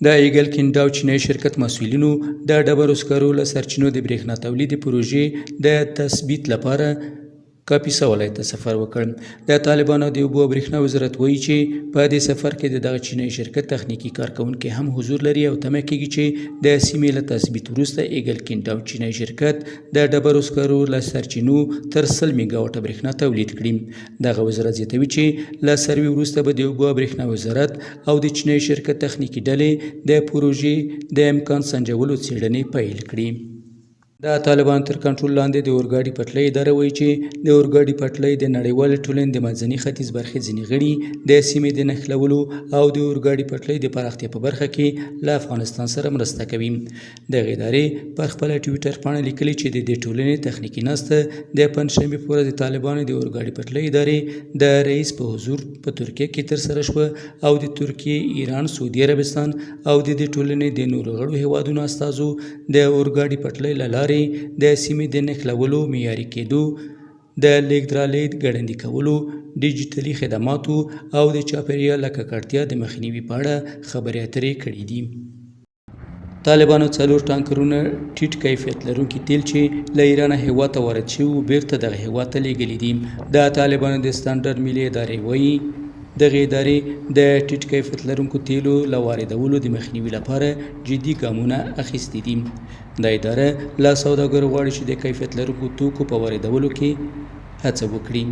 د ایګل کینډاو چینایي شرکت مسؤلینو د ډبرو سکرو له سرچینو د برېښنا تولید پروژې د تثبیت لپاره کاپیسا ولایت ته سفر وکړ. د طالبانو د اوبو او برېښنا وزارت وایي چې په دې سفر کې د دغه چینایي شرکت تخنیکي کارکوونکي هم حضور لري او تمه کېږي چې د سیمې له تثبیت وروسته ایګل کینډاو چینایي شرکت د ډبرو سکرو له سرچینو تر 100 میګاواټه برېښنا تولید کړي. دغه وزارت زیاتوي چې له سروې وروسته به د اوبو او برېښنا وزارت او د چینایي شرکت تخنیکي ډلې د پروژې د امکان سنجولو څېړنې پیل کړي. د طالبانو تر کنټرول لاندې د اورګاډي پټلۍ اداره وایي چې د اورګاډي پټلۍ د نړیوالې ټولنې د منځني ختیځ برخې ځینې غړي د سیمې د نښلولو او د اورګاډي پټلۍ د پراختیا په برخه کې له افغانستان سره مرسته کوي. دغې ادارې پر خپله ټویټر پاڼه لیکلي چې د دې ټولنې تخنیکي ناسته د پنجشنبې په ورځ د طالبانو د اورګاډي پټلۍ ادارې د رئیس په حضور په ترکیه کې ترسره شوه او د ترکیې، ایران، سعودي عربستان او د دې ټولنې د نورو غړو هېوادونو استازو د اورګاډي پټلۍ له لارې د سیمې د نښلولو، معیاري کېدو، د لېږد رالېږد ګړندي کولو، ډیجیټلي خدماتو او د چاپېریال له ککړتیا د مخنیوي په اړه خبرې اترې کړې دي. طالبانو څلور ټانکرونه ټیټ کیفیت لرونکي تیل چې له ایرانه هېواد ته وارد شوي وو، بېرته دغه هېواد ته لېږلي دي. د طالبانو د سټنډرډ ملي ادارې وايي، دغې ادارې د ټیټ کیفیت لرونکو تیلو له واردولو د مخنیوي لپاره جدي ګامونه اخیستي دي. دا اداره له سوداګرو غواړي چې د کیفیت لرونکو توکو په واردولو کې هڅه وکړي.